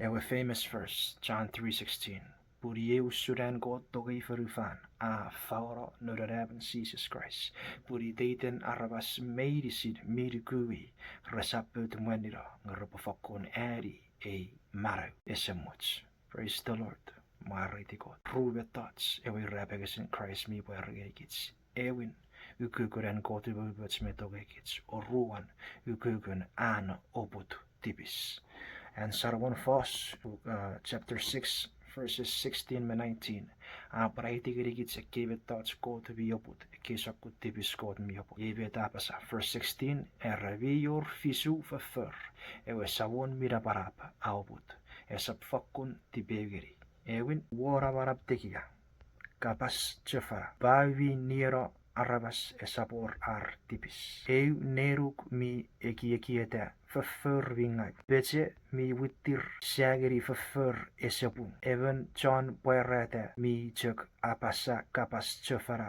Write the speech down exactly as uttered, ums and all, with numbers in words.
Ewe famous verse, John three sixteen: Pun iei usun an Kot tongei fonufan, a fangeno Noun Anaemon Jises Kraist, pun iteiten aramas meinisin mi nuku i resap pout mwanino, nge repwe fokkun ani ei manau esemuch. Praise the Lord. Mwareiti Kot. Ru mettoch ewe irapengesin Kraist mi pwari ngenikich. Aewin, ukukun an Kot umoumoch me tongeikich. Oruan, ukukun an oput tipis. An Salomon fos, uh, chapter six, verses sixteen me nineteen, a pwan aiti ngenikich ekkei mettoch Kot mi oput, ekkei sokkun tipis Kot mi oput. Iei met a apasa, verse sixteen, era mi wor fisu foffor, ewe Samon mi Napanap a oput, esap fokkun tipeu ngeni. Aewin, won namanam tekia, kapas chofona, pau mi nieno aramas esap wor ar tipis. Eu nenuk mi ekiekieta foffor mi ngau, peche mi mwittir sa ngeni foffor ese pung. Emon chon pwarata mi chok apasa kapas chofona